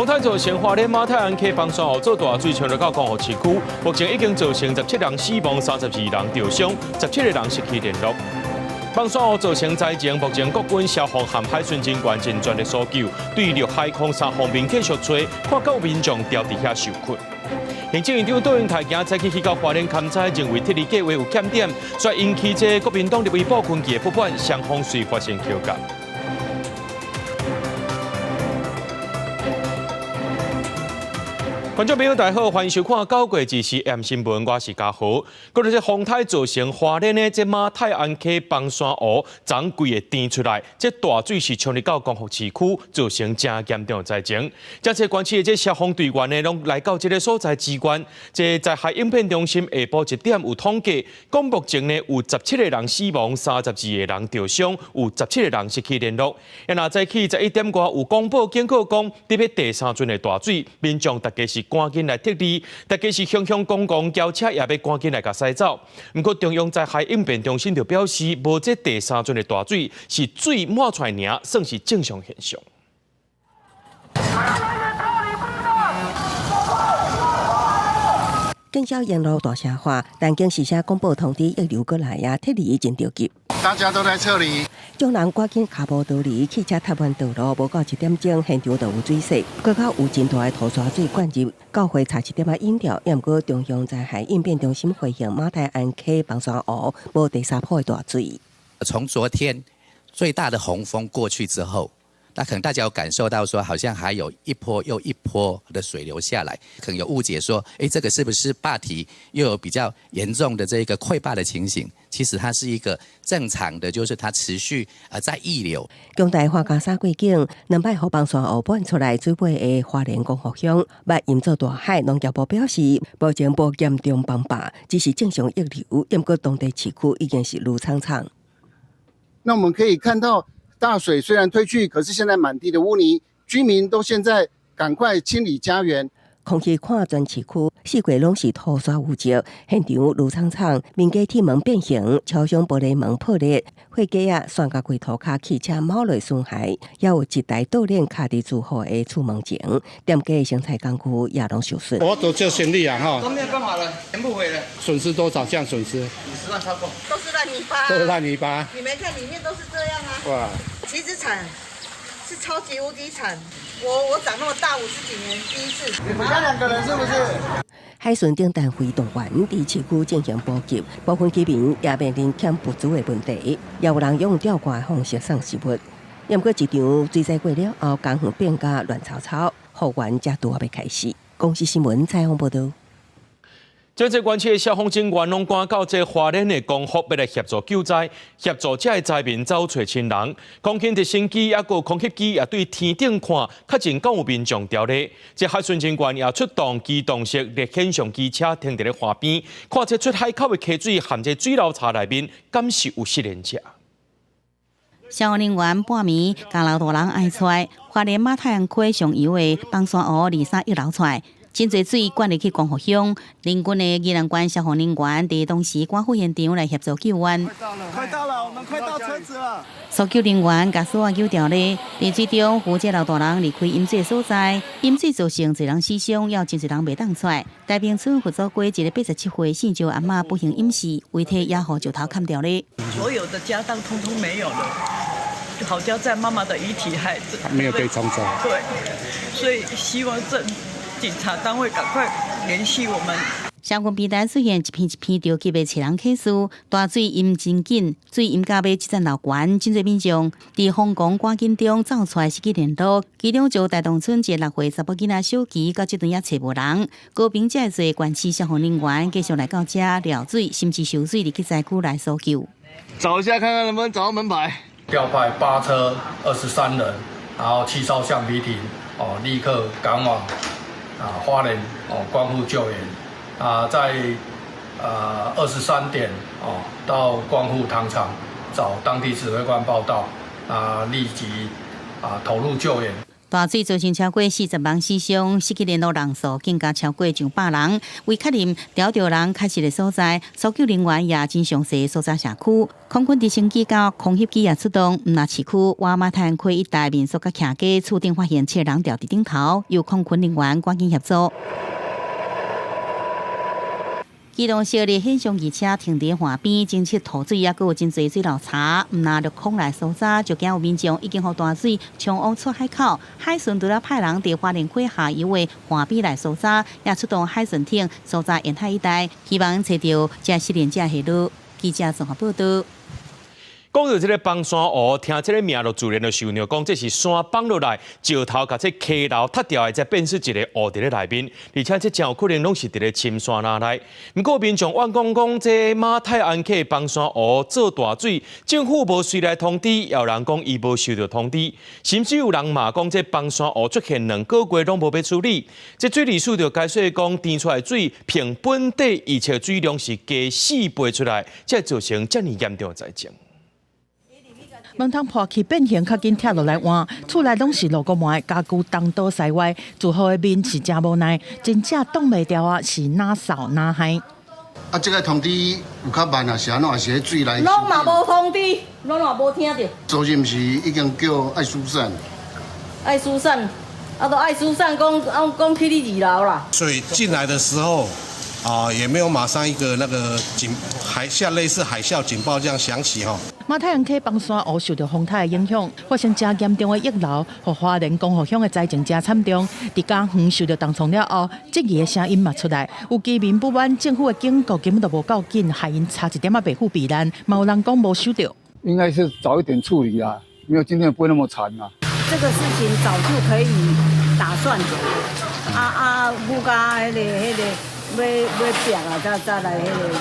風颱造成花蓮馬太鞍溪枋山湖做大水衝入到光復市區，目前已經造成17人死亡、32人著傷、17個人失去聯絡。枋山湖造成災情，目前國軍消防和海巡人員盡全力搜救，對陸海空三方面繼續揣，看敢有民眾牢佇遐受困。行政院長卓榮泰今早起去到花蓮勘災，認為撤離計畫有欠點，所以引起這國民黨立委傅崐萁的不滿，雙方遂發生口角。觀眾朋友，大家好，歡迎收看《九月二四 M 新聞》，我是嘉豪。閣咧這風颱造成花蓮的這馬太鞍溪枋山湖昨規个滇出來，這大水是衝入到光復市區，造成真嚴重災情。這次關市的這消防隊員呢，攏來到這个所在支援。這災害應變中心下晡一點有統計，講目前呢有十七個人死亡，32個人著傷，有十七個人失去聯絡。若早起11點外有廣播警告講，佇欲第三陣的大水，民眾大家是趕緊來撤離，大家是雄雄公共轎車也欲趕緊來共駛走。毋過中央災害應變中心就表示，無這第三陣的大水是水滿出來爾，算是正常現象。警消沿路大聲喊，但警時聲廣播通知溢流過來啊，撤離真著急。大家都在撤離，眾人趕緊跤步逃離，汽車塞滿道路，無夠一點鐘，現場就有水勢，閣較有真大的土沙水灌入，教會差一點仔淹掉。毋過中央災害應變中心回應馬太鞍溪枋山湖無第三波的大水。從昨天最大的洪峰過去之後，那可能大家有感受到說，好像還有一波又一波的水流下來，可能有誤解說，誒，這個是不是壩體又有比較嚴重的這個潰壩的情形？其實它是一個正常的，就是它持續在溢流。強大樺加沙過境，兩擺予枋山湖滿出來水尾的花蓮光復鄉，欲淹做大海。農業部表示，目前無嚴重崩壩，只是正常溢流。毋過當地市區已經是滷氅氅。那我們可以看到，大水雖然退去，可是現在滿地的污泥，居民都現在趕快清理家園。空氣看全市區，四界攏是土沙污跡，現場滷氅氅，民家鐵門變形，超商玻璃門破裂，貨架仔散甲規塗跤，汽車貓落損害，也有一台倒鏈卡佇住戶的厝門前，店家的生產工具也攏受損。我都做生意啊，哈。都沒有辦法了，全部毀了。損失多少？這樣損失？50萬超過。都是爛泥巴。都是爛泥巴。你沒看裡面都是這樣啊。哇。其實慘，是超級無敵慘。我長那麼大50幾年第一次。你們家兩個人是不是？海巡等單位動員佇市區進行補給，部分居民也面臨欠物資的問題，也有人用吊掛的方式送食物。毋過一場水災過了後，江園變甲亂糟糟，復原才拄仔欲開始。公視新聞採訪報導。這這關市的消防人員攏趕到這花蓮的光復，欲來協助救災，協助這个災民走揣親人。空軍直升機抑閣空拍機也對天頂看，確認敢有民眾牢咧。這海巡人員也出動機動式熱顯像機車停佇咧岸邊，看這出海口的溪水含這水流槽內面，敢是有失聯者。消防人員半暝共老大人愛出來，花蓮馬太鞍溪上游的枋山湖二三溢流出來。真濟水灌入去光復鄉，鄰近的宜蘭縣消防人員佇當時趕赴現場來協助救援。快到了，快到了，我們快到車子了。搜救人員共索仔揪牢咧，佇水中扶這老大人離開淹水所在，淹水造成濟人死傷，也有真濟人袂當出來。大坪村佛祖街一个87歲姓周阿嬤不幸淹死，遺體也予石頭崁牢咧。所有的家當通通沒有了，好佳在媽媽的遺體還沒有被沖走。對，所以希望這。警察單位趕快聯繫我們。社群平台出現一篇一篇著急的揣人啟事，大水淹真緊，水淹到尾這層樓懸，真濟民眾佇瘋狂趕緊中走出來失去聯絡。其中就大洞村一个6歲查某囡仔小琪，到這陣也揣無人。高屏這濟縣市消防人員繼續來到遮撩水，甚至受水入去災區來搜救。找一下看看能不能找到門牌。調派8車23人，然後7艘橡皮艇，哦，立刻趕往。啊，花蓮哦，光復救援啊，在23點哦，到光復糖廠找當地指揮官報到啊，立即啊投入救援。大水造成超過40人死傷，失去聯絡人數更加超過上百人。為確認牢著人確實的所在，搜救人員也真詳細搜查社區。空軍直升機佮空翕機也出動，毋但市區倚馬泰安溪一帶民宿佮徛家厝頂發現七个人吊佇頂頭，由空軍人員趕緊協助。機動式的現場機車停佇岸邊，偵測土水，抑閣有真濟水流柴，毋但掠空來搜查，就驚有民眾已經予大水沖往出海口。海巡除了派人佇花蓮溪下游的岸邊來搜查，也出動海巡艇搜查沿海一帶，希望揣著這失聯者下落。記者綜合報道。講到這个崩山湖，聽這个名就自然就想著講，這是山崩落來，石頭共這溪流塌掉來，才變出一个湖佇咧內面。而且這真有可能攏是佇咧深山林內。毋過民眾怨講講，這馬太鞍溪崩山湖做大水，政府無隨來通知，也有人講伊無收著通知，甚至有人嘛講這崩山湖出現兩个月攏無欲處理。這水利署就解釋講，填出來水憑本底預測水量是加4倍出來，才造成遮爾嚴重的災情。門窗破去變形，較緊拆落來換，厝內攏是落骨糜，家具東倒西歪，住戶的面是誠無奈，真正擋袂牢啊，是哪掃哪害。啊，這个通知有較慢啊，是按怎？還是彼水來？攏嘛無通知，攏嘛無聽著。昨日毋是已經叫愛疏散？愛疏散，啊，都愛疏散，講講去你二樓啦。水進來的時候，啊，也沒有馬上一個那個警海嘯類似海嘯警報這樣響起吼。馬太鞍溪崩山湖受著風颱的影響，發生誠嚴重的溢流，予花蓮光復鄉的災情誠慘重。佇嘉園受著重創了後，質疑的聲音嘛出來，有居民不滿政府的警告根本就無夠緊，害𪜶差一點仔袂赴避難，嘛有人講無收著。應該是早一點處理啊，沒有今天不會那麼慘啊。這個事情早就可以打算的，啊，母家彼个欲欲變啊，才來彼个。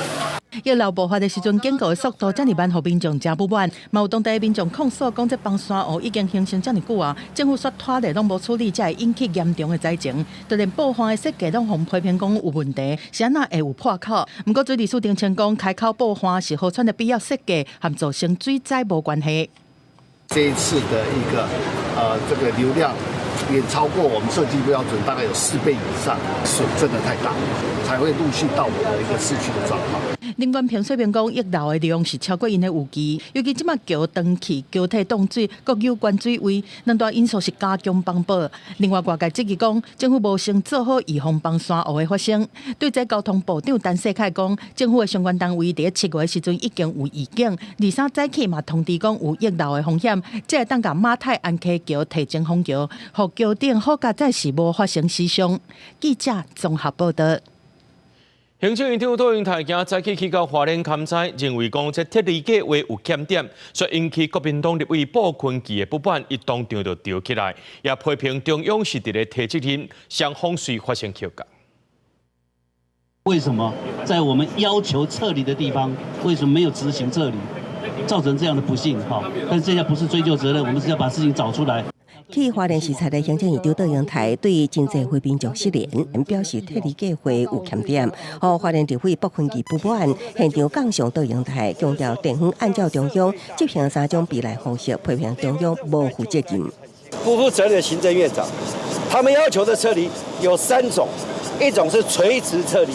溢流爆發的時陣，警告的速度遮爾慢，予民眾誠不滿。嘛有當地民眾控訴講，這崩山湖已經形成遮爾久啊，政府煞拖累攏無處理，才會引起嚴重的災情。就連報岸的設計攏予批評講有問題，是按怎會有破口？毋過水利署澄清講，開口報岸是河川的必要設計，和造成水災無關係。這一次的一個這個流量遠超過我們設計標準，大概有4倍以上，水真的太大，才會陸續到我們的一個市區的狀況。林元平說明講，溢流的量是超過𪜶的預期，尤其這馬橋斷去，橋體凍水，閣有關水位，兩大因素是加強崩薄。另外，外界質疑講，政府無先做好預防崩山湖的發生。對這交通部長陳世凱講，政府的相關單位佇7月的時陣已經有預警，23早起嘛通知講有溢流的風險，才會當共馬太鞍溪橋提前封橋，予橋頂好佳哉是無發生死傷。記者綜合報道。行政院長卓榮泰今早起去到花蓮勘災，認為講這撤離計劃有欠點，所以引起國民黨立委傅崐萁的不滿，伊當場就著起來，也批評中央是佇咧推責任，雙方遂發生口角。為什麼在我們要求撤離的地方，為什麼沒有執行撤離，造成這樣的不幸？哈，但是這下不是追究責任，我們是要把事情找出來。去花蓮視察的行政院長卓榮泰對真濟回民眾失聯，表示撤離計劃有欠點，予花蓮立委傅崐萁不滿，現場槓上卓榮泰，強調地方按照中央執行三種避難方式，批評中央無負責任。不負責任的行政院長，他們要求的撤離有三種，一種是垂直撤離，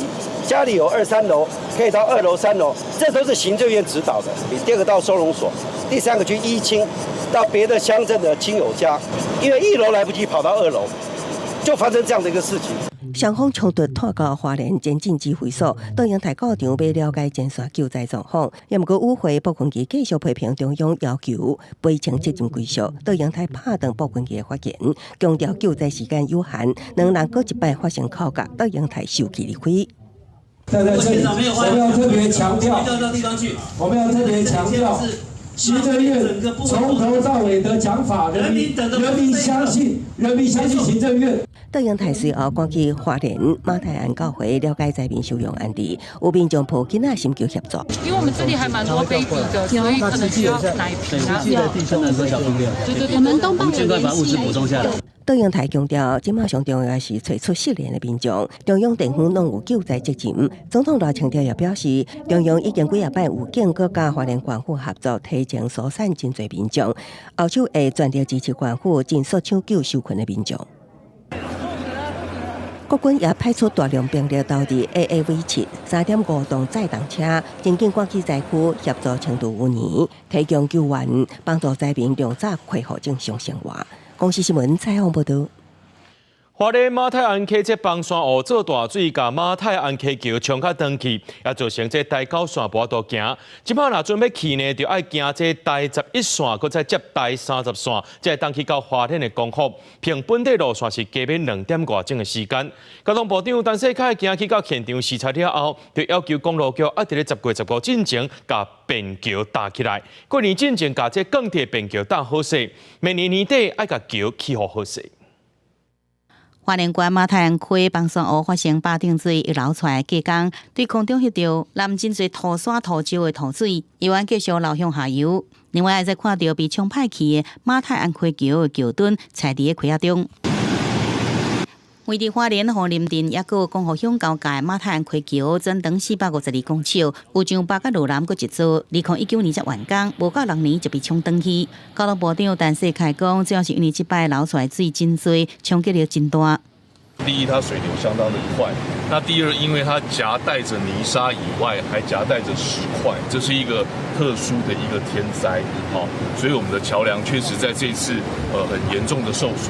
家裡有2、3樓，可以到2樓、3樓，這都是行政院指導的。第二個到收容所，第三個去依親，到別的鄉鎮的親友家，因為一樓來不及跑到2樓，就發生這樣的一個事情。雙方衝突拖到花蓮前進指揮所，卓榮泰到場欲了解前線救災狀況，也毋過與會傅崐萁繼續批評中央要求賠償責任歸屬，卓榮泰拍斷傅崐萁的發言，強調救災時間有限，兩人閣一擺發生口角，卓榮泰受氣離開。在這裡，我們要特別強調，我們要特別強調，行政院從頭到尾的講法，人民相信，人民相信行政院。卓榮泰隨後趕去花蓮馬太鞍教會了解災民收容安置，有民眾抱囡仔尋求協助。因為我們這裡還蠻多 baby 的，所以可能需要奶瓶啊。對對對，我們都幫盡快把物資補充下來。卓榮泰強調，這馬上重要是揣出失聯的民眾，中央地方攏有救災責任。總統賴清德也表示，中央已經幾仔擺有警告佮花蓮縣府合作，提前疏散真濟民眾，後手會全力支持縣府盡速搶救受困的民眾。國軍也派出大量兵力投入 AAV 73.5噸載重車，緊緊趕去災區協助清除污泥，提供救援，幫助災民盡早恢復正常生活。公視新聞採訪報導。花蓮馬太鞍溪這崩山湖做大水，共馬太鞍溪橋沖較長去，也造成這台九線無法度行。這擺若準備去呢，就愛行這台11線，閣再接台30線，才會當去到花蓮的光復。憑本地路線是加欲2點外鐘的時間。交通部長陳世凱行去到現場視察了後，就要求公路局愛佇咧10月15進前，共便橋搭起來。過年進前共這鋼鐵便橋搭好勢，明年年底愛共橋起予好勢。花蓮縣馬太鞍溪崩山湖發生壩頂水溢流出來，隔工對空中翕著淋真濟土沙土石的土水，猶原繼續流向下游。另外，再看著被沖歹去的馬太鞍溪橋的橋墩，踩佇咧溪仔中。位佇花蓮鳳林鎮，抑閣光復鄉交界馬太鞍溪橋，全長452公尺，有上北佮羅南閣一座，2019年才完工，無夠6年就被沖斷去。交通部長陳世凱講，主要是因為這擺流出來水真濟，衝擊力真大。第一，它水流相當的快；那第二，因為它夾帶着泥沙以外，還夾帶着石塊，這是一個特殊的一個天災，好，所以我們的橋梁確實在這次很嚴重的受損。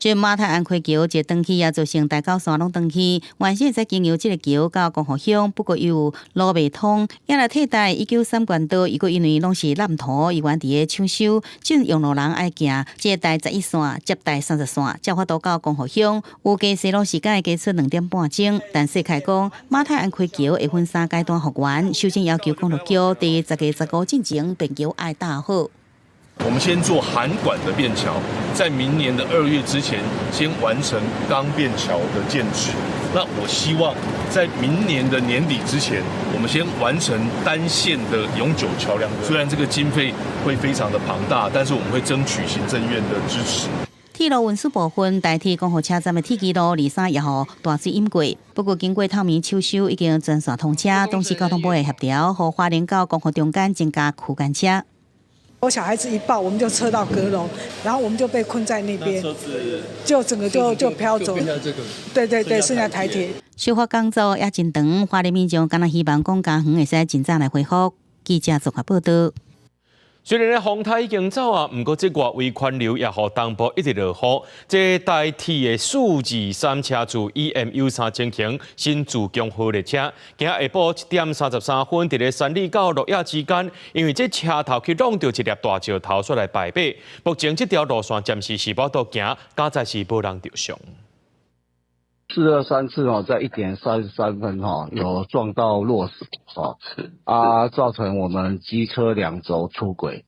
這馬太鞍溪橋一斷去，也造成台九線攏斷去。原先會使經由這個橋到光復鄉，不過又路袂通，也來替代193縣道。伊閣因為攏是爛土，猶原佇咧搶修，正用路人愛行這個台11線接台30線，才有法度到光復鄉。預計踅路時間會加出2點半鐘。陳世凱講，馬太鞍溪橋會分三階段復原，首先要求公路局佇10月15進前便橋愛搭好。我們先做涵管的便橋，在明年的2月之前，先完成鋼便橋的建置。那我希望在明年的年底之前，我們先完成單線的永久橋梁。雖然這個經費會非常的龐大，但是我們會爭取行政院的支持。鐵路運輸部分，台鐵光復車站的鐵支路23也予大水淹過，不過經過透明搶修，已經全線通車。同時交通部會協調，予花蓮到光復中間增加區間車。我小孩子一抱，我們就車到閣樓，然後我們就被困在那邊，就整個就飄走。對對對，剩下台鐵。修復工作也真長，花蓮民眾敢若希望講家園會使盡早來恢復。記者綜合報道。雖然咧風颱已經走啊，毋過這外圍環流也予東部一直落雨。這台鐵的423車次 EMU 3型新自強號列車，今仔下晡7點33分，佇咧三里到鹿野之間，因為這車頭去挵著一粒大石頭煞來敗火。目前這條路線暫時是無法度行，佳哉是無人著傷。423次哦，在1點33分哈，有撞到落石哦，啊，造成我們機車兩軸出軌，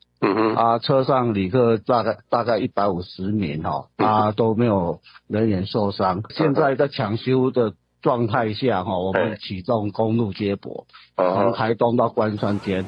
啊，車上旅客大概150名哈，啊，都沒有人員受傷。現在在搶修的狀態下哈，我們啟動公路接駁，從台東到關山間。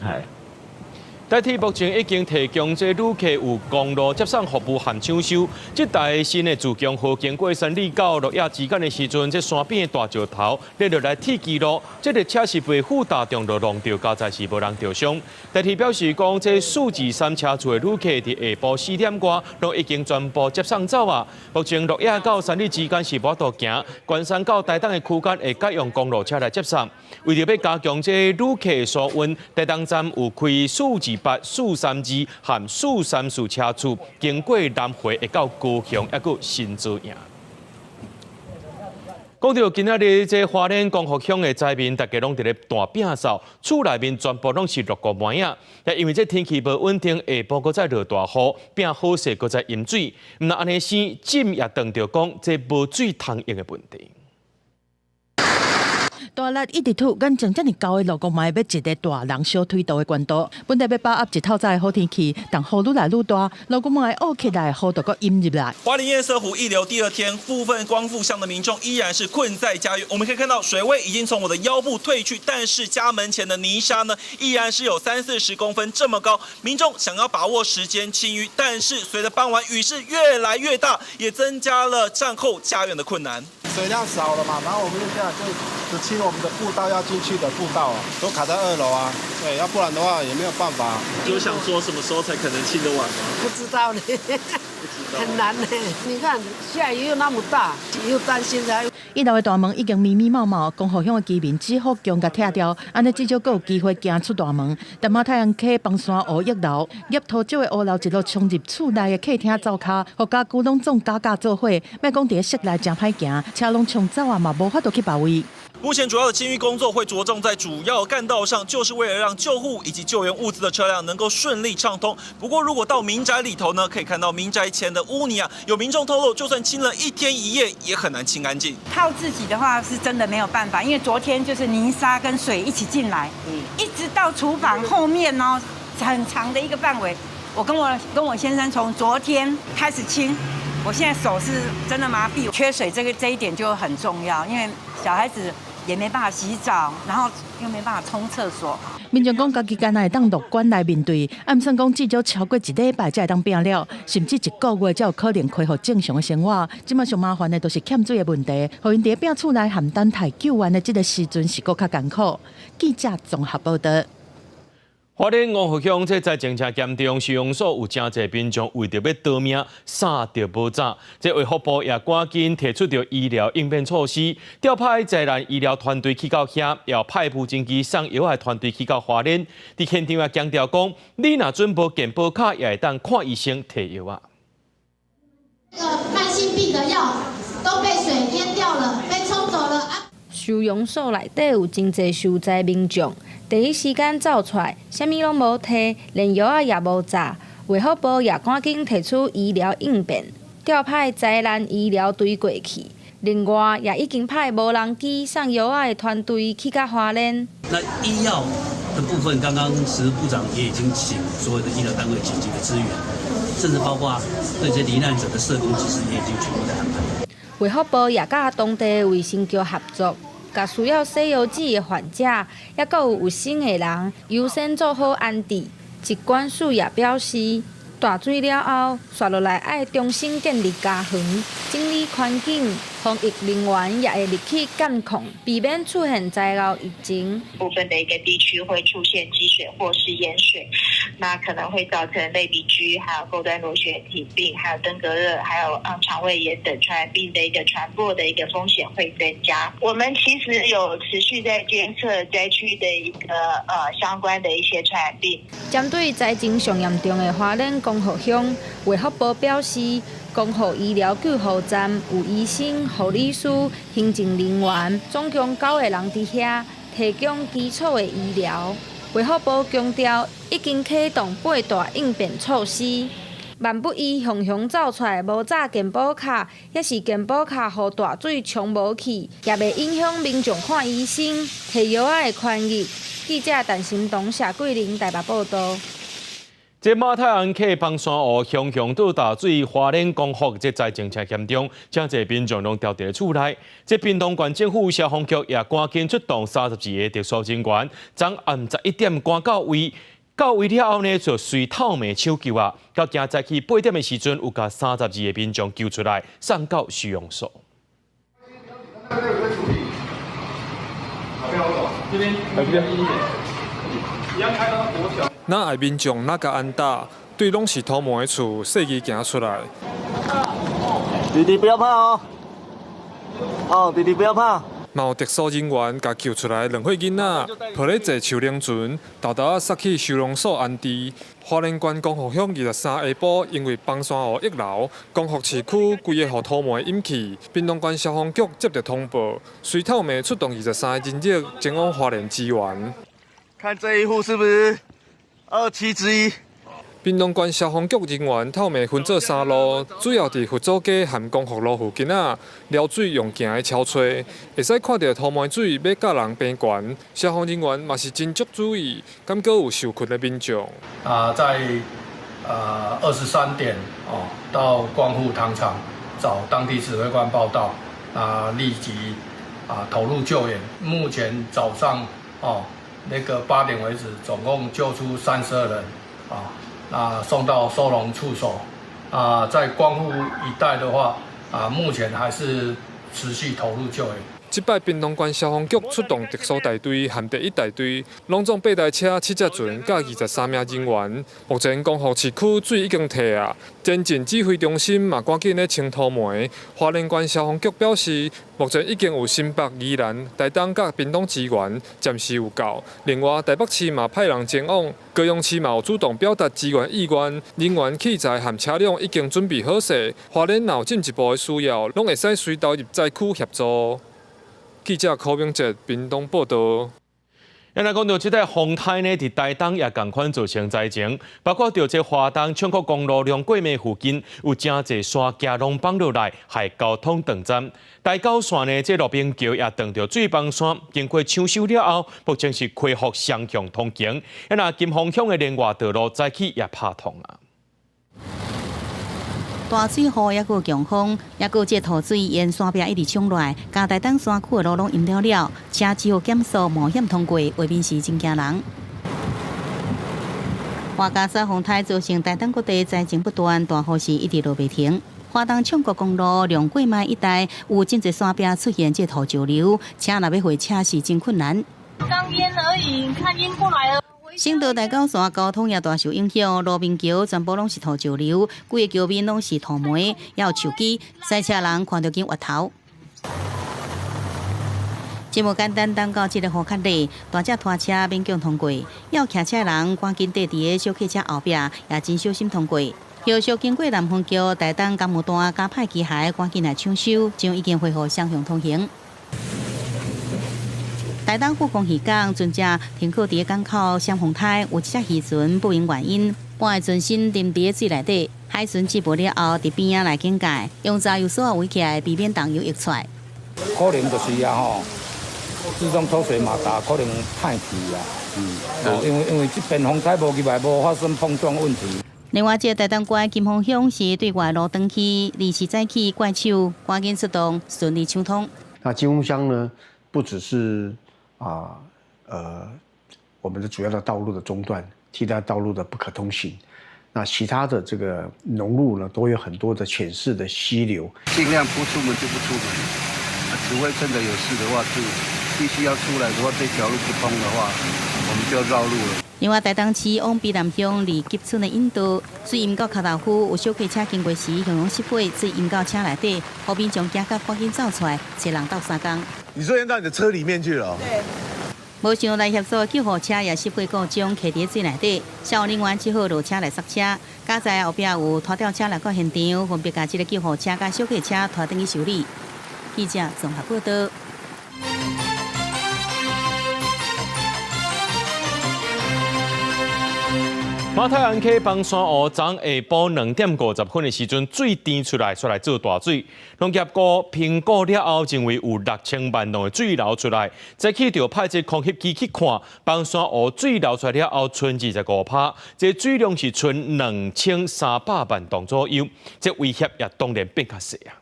台鐵目前已經提供這旅客有公路接送服務和搶修。這台新的自強號經過三里到鹿野之間的時陣，這山邊的大石頭跌落來鐵支路，這列車是被負大重就挵著，佳哉是無人著傷。台鐵表示講，這423車次的旅客佇下晡4點外，攏已經全部接送走啊。目前鹿野到三里之間是無法度行，關山到台東的區間會改用公路車來接送。為著欲加強這旅客疏運，台東站有開428、432和434車次，經過南迴會到高雄，抑閣新竹營。講到今仔日這花蓮光復鄉的災民，大家攏佇咧大摒掃，厝內面全部攏是落雨糜仔。但因為這天氣無穩定，下晡閣再落大雨，變好勢閣再淹水，毋但按呢生，浸也當著講這無水通用的問題。大力一直吐，眼前遮爾厚的落雨嘛會欲一个大人小腿肚的懸度。本來欲把握一透早的好天氣，但雨愈來愈大，落雨嘛會噁起來，雨就閣淹入來。花蓮堰塞湖溢流第二天，部分光復鄉的民眾依然是困在家園。我們可以看到水位已經從我的腰部退去，但是家門前的泥沙呢，依然是有三四十公分這麼高。民眾想要把握時間清淤，但是隨着傍晚雨勢越來越大，也增加了戰後家園的困難。水量少了嘛，然後我們就這樣就只清我們的步道要進去的步道啊，都卡在二樓啊，對，要不然的話也沒有辦法。有想說什麼時候才可能清得完嗎？不知道呢，很難呢。你看下雨又那麼大，又擔心他。一樓的大門已經密密麻麻，光復鄉的居民只好強共拆掉，按呢至少閣有機會行出大門。但馬太陽溪崩山湖溢流，入土石的烏流一路衝入厝內的客廳灶跤，予家具攏總加加做伙。莫講佇室內誠歹行，車攏衝走啊嘛，無法度去別位。目前主要的清淤工作會著重在主要幹道上，就是為了讓救護以及救援物資的車輛能夠順利暢通。不過，如果到民宅裡頭呢，可以看到民宅前的污泥啊，有民眾透露，就算清了一天一夜，也很難清乾淨。靠自己的話是真的沒有辦法，因為昨天就是泥沙跟水一起進來，一直到廚房後面哦，很長的一個範圍。我跟我先生從昨天開始清，我現在手是真的麻痹。缺水這一點就很重要，因為小孩子也沒辦法洗澡，然後又沒辦法沖廁所。民眾講，家己敢若會當樂觀來面對，按算講至少超過一禮拜才會當拚了，甚至一個月才有可能恢復正常的生活。這馬上麻煩的就是欠水的問題，予𪜶佇拚厝內和等待救援的這个時陣是閣較艱苦。記者綜合報道。花蓮光復鄉這災情誠嚴重，收容所有誠濟民眾為著欲逃命，衫著無紮。這衛福部也趕緊提出著醫療應變措施，調派災難醫療團隊去到遐，也派無人機送藥的團隊去到花蓮。佇現場也強調講，你若準無健保卡，也會當看醫生提藥啊。慢性病的藥都被水淹掉了，被沖走了啊！收容所內底有真濟受災民眾。第一時間走出來，啥物攏無提，連藥仔也無紮。衛福部也趕緊提出醫療應變，調派災難醫療隊過去。另外，也已經派無人機送藥仔的團隊去到花蓮。那醫藥的部分，剛剛石部長也已經請所有的醫療單位緊急的支援，甚至包括對這些罹難者的社工，其實也已經全部在安排。衛福部也佮當地衛生局合作。共需要洗腰子的患者，抑閣有有身的人，優先做好安置。疾管署也表示，大水了後，紲落來愛重新建立家園，整理環境，防疫人員也會入去監控，避免出現災後疫情。部分的一個地區會出現積水或是淹水，那可能會造成類鼻疽、還有鈎端螺旋體病、還有登革熱、還有腸胃炎等傳染病的一個傳播的一個風險會增加。我們其實有持續在監測災區的一個相關的一些傳染病。針對災情上嚴重的花蓮光復鄉，衛福部表示，光復醫療救護站有醫生、護理師、行政人員，總共9個人佇遐提供基礎的醫療。衛福部強調，已經啟動八大應變措施。萬不伊雄雄走出來無紮健保卡，抑是健保卡予大水沖無去，也袂影響民眾看醫生、提藥仔的權益。記者陳心彤、謝桂玲台北報道。這馬太鞍溪崩山湖雄雄倒大水，花蓮光復這災情誠嚴重，誠濟民眾攏牢佇厝內。這屏東縣政府消防局也趕緊出動32個特殊人員，昨暗11點趕到位，到位了後呢，就隨透明搶救啊，到今早起8點的時陣，有共32個民眾救出來，送到收容所。若愛民眾若共安搭，對攏是土毛的厝，細枝行出來。弟弟不要怕哦，哦，弟弟不要怕。嘛有特殊人員共救出來兩歲囡仔，抱咧坐樹奶船，沓沓仔送去收容所安置。花蓮縣光復鄉23下晡，因為崩山湖溢流，光復市區規个予土毛淹去。屏東縣消防局接著通報，隨透明出動23个人力前往花蓮支援。看這一戶是不是27之一？屏东县消防局人员透暝分做三路，主要佇佛祖街和光复路附近仔撩水用行的撨揣，會使看著塗糜水欲佮人平懸。消防人員嘛是真足注意，敢閣有受困的民眾。啊，在23點哦，到光復糖廠找當地指揮官報到，啊，立即投入救援。目前早上哦，那個8點為止，總共救出32人，啊，那送到收容處所。啊，在光復一帶的話，啊，目前還是持續投入救援。這擺屏東縣消防局出動特殊大隊和第一大隊，攏總八台車、七隻船，佮23名人員。目前光復市區水已經退啊，前進指揮中心嘛趕緊咧清土糜。花蓮縣消防局表示，目前已經有新北、宜蘭、台東佮屏東支援，暫時有夠。另外，台北市嘛派人前往，高雄市嘛有主動表達支援意願，人員器材和車輛已經準備好勢。花蓮若有進一步的需要，攏會使隨投入災區協助。記者柯明哲屏東報道。咱來講著這個風颱呢，佇台東也仝款造成災情，包括著這花東唱國公路龍過暝附近有誠濟山崎攏崩落來，害交通斷絕。台九線呢，這樂平橋也斷著水崩山，經過搶修了後，目前是恢復雙向通行。啊，金峰鄉的連外道路早起也拍通啊。大水雨，抑閣強風，抑閣這土水沿山壁一直衝落來，共台東山區的路攏淹了了，車只好減速冒險通過，畫面是真驚人。洄加沙風颱造成台東各地災情不斷，大雨是一直落袂停。花東唱國公路龍過麥一帶有真濟山壁出現這土石流，車若欲會車是真困難。剛淹而已，看淹過來了。省道台九線交通也大受影響，路面橋全部攏是土石流，規個橋面攏是土糜，也有樹枝，賽車人看著緊越頭。真無簡單，等到這个雨較禮，大隻拖車勉強通過，猶有騎車人趕緊綴佇个小客車後壁，也真小心通過。橋續經過南豐橋、台東甘務段加派機械趕緊來搶修，將已經恢復雙向通行。台東富岡漁港船隻停靠佇个港口閃風颱，有一隻漁船不明原因，半个船身沉佇个水內底，海巡接報了後，佇邊仔來警戒，用柴油索圍起來，避免動搖溢出來。可能就是啊吼，自動抽水馬達可能歹去啊，因為這邊風颱無入來，無發生碰撞問題。另外，這個台東縣金峰鄉是對外路斷去，臨時早起怪手趕緊出動，順利搶通。那金峰鄉呢，不只是我們的主要的道路的中斷，替代道路的不可通行，那其他的這個農路呢，都有很多的淺勢的溪流。盡量不出門就不出門，除非真的有事的話，就必須要出來的話，這條路不通的話，我們就要繞路了。另外，台東市往卑南鄉二級村的引道，水淹到跤頭夫，有小客車經過時，形容失火，水淹到車內底，予民眾驚甲趕緊走出來，揣人鬥相共。你說淹到你的車裡面去了？對。無想來協助的救護車也失火故障，卡佇水內底，消防人員只好落車來剎車。佳哉後壁有拖吊車來到現場，分別共這个救護車佮小客車拖轉去修理。記者綜合報道。馬太鞍溪崩山湖，昨下晡2點50分的時陣，水甜出來，出來做大水。農業部評估了後，認為有6000萬噸的水流出來。早起就派這空翕機去看，崩山湖水流出來了後，剩25%，這水量是剩2300萬噸左右。這威脅也當然變較細啊。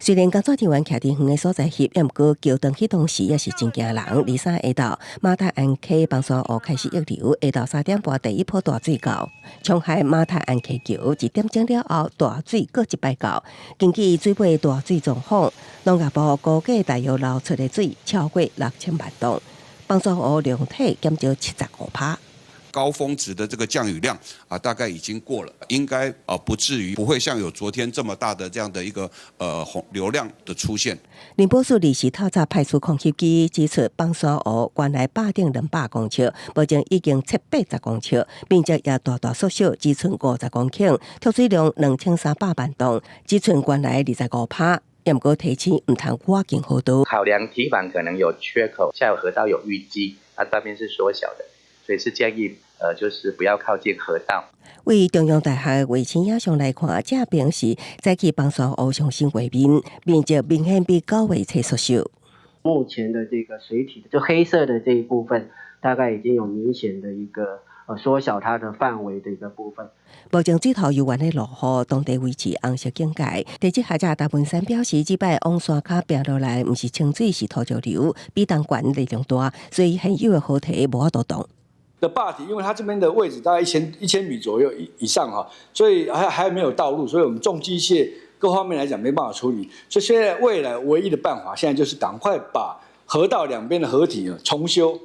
雖然工作人員徛佇遠的所在翕，也毋過橋斷去當時也是真驚人。二三下晝，馬太鞍溪崩山湖開始溢流，下晝3點半第一波大水到，衝害馬太鞍溪橋一點鐘了後，大水閣一擺到。根據水尾大水狀況，農業部估計大約流出的水超過6000萬噸，崩山湖量體減少75%。高峰值的這個降雨量啊，大概已經過了，應該啊不至於不會像有昨天這麼大的這樣的一個洪流量的出現。寧波市臨時透早派出空翕機指出，崩山湖原來壩頂200公尺，目前已經780公尺，面積也大大縮小，只剩50公頃，蓄水量2300萬噸，只剩原來25%。也毋過提醒毋通挖進河道。考量堤防可能有缺口，下游河道有淤積，那斷面是縮小的，所以是建議。就是不要靠近河道。為中央大學衛星影像來看，這爿是早起崩山湖上新畫面，面積明顯比9月初縮小。目前的這個水體，就黑色的這一部分，大概已經有明顯的一個縮小它的範圍的一個部分。目前水頭猶原咧落雨，當地維持紅色警戒。地質學者陳文山表示，這擺往山跤爿落來，毋是清水，是土石流，比東懸力量大，所以現有的河堤無法度擋。的壩體，因為它這邊的位置大概1000米左右以上哈，所以還沒有道路，所以我們重機械各方面來講沒辦法處理。所以現在未來唯一的辦法，現在就是趕快把河道兩邊的河體重修。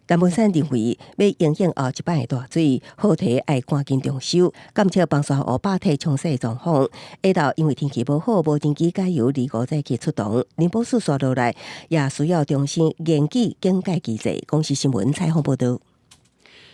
陳文山認為，欲因應後一擺的大水，河堤愛趕緊重修，減少崩山湖壩體沖洗狀況。下晝因為天氣無好，無人機改由25早起出動，林保署煞落來，也需要重新研究警戒機制。公視新聞採訪報導。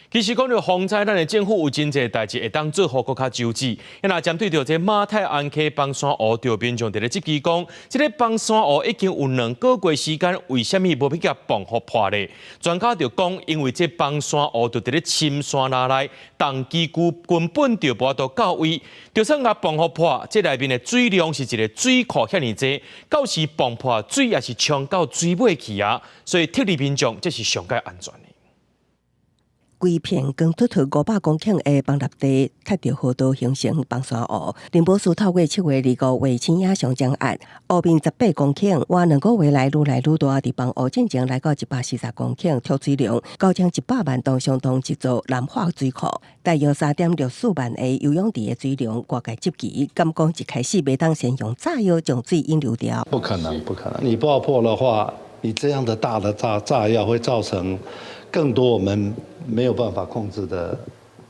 其實講著洪災，咱的政府有真濟代誌會當做予閣較周至。若針對著這馬太鞍溪崩山湖，著民眾佇咧質疑講，這个崩山湖已經有2個月時間，為啥物無欲共磅予破咧？專家就講，因為這崩山湖就佇咧深山內，重機具根本就無法度到位。就算共磅予破，這內面的水量是一个水庫遐爾濟，到時磅破水也是衝到水尾去啊！所以撤離民眾，這是上蓋安全的。規片光禿禿500公頃的崩塌地，踢著河道形成崩山湖。林保署透過7月25衛星影像掌握，湖面18公頃，倚2個月來愈來愈大，佇崩湖進前來到140公頃，蓄水量9100萬噸，相當一座南化水庫。大約3.64萬个游泳池的水量，外界質疑，敢講一開始袂當先用炸藥將水引流掉？不可能，不可能！你爆破的話，你這樣的大的炸藥會造成更多我們沒有辦法控制的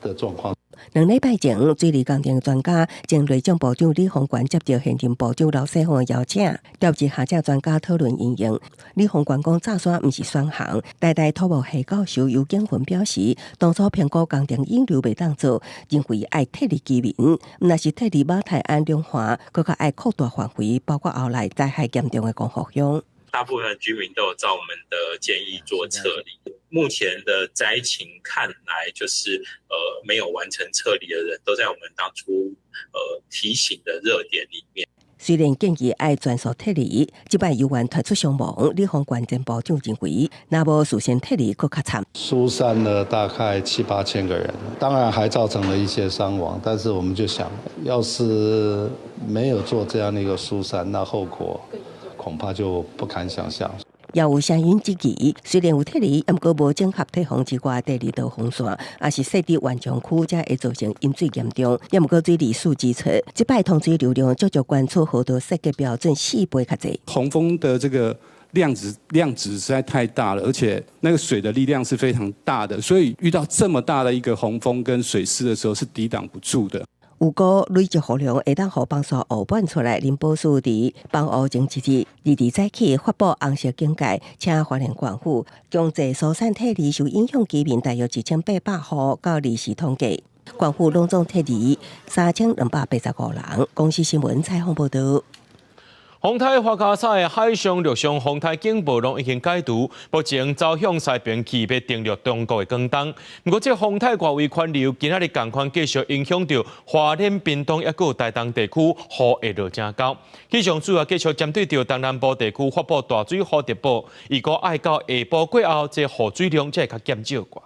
狀況。2禮拜前，水利工程專家前內政部長李鴻源接著現任部長劉世芳的邀請，召集學者專家討論應用。李鴻源講，炸山毋是選項。台大土木系教授尤景雲表示，當初評估工程引流袂當做，認為愛撤離居民，毋但是撤離馬太鞍兩岸，閣較愛擴大範圍，包括後來災害嚴重的光復鄉。大部分居民都有照我們的建議做撤離。目前的災情看來，就是沒有完成撤離的人都在我們當初提醒的熱點裡面。雖然建議愛全數撤離，這擺猶原傳出傷亡，李鴻源前部長認為，若無事先撤離，閣較慘。疏散了大概七八千個人，當然還造成了一些傷亡，但是我們就想，要是沒有做這樣的一個疏散，那後果恐怕就不堪想象。也有聲音質疑，雖然有撤離，毋過無整合退防之外，第二道防線，也是設佇緩衝區，才會造成淹水嚴重。也毋過水利署指出，這擺通水流量足足懸出河道設計標準4倍較濟。洪峰的這個量值實在太大了，而且那個水的力量是非常大的，所以遇到這麼大的一個洪峰跟水勢的時候，是抵擋不住的。如果累積雨量會當予崩山湖滿出來，林保署佇崩湖前一日，22早起發布紅色警戒，請花蓮縣府強制疏散撤離受影響居民大約1800戶，到二時統計，縣府攏總撤離3285人。公視新聞採訪報導。風颱樺加沙的海上、陸上風颱警報攏已經解除，目前走向西邊去，欲登陸中國的廣東。毋過，這風颱外圍環流今仔日仝款繼續影響著花蓮、屏東抑閣有台東地區，雨會落誠厚。氣象署也繼續針對著東南部地區發布大水雨特報，預估愛到下晡過後，這雨水量才會較減少寡。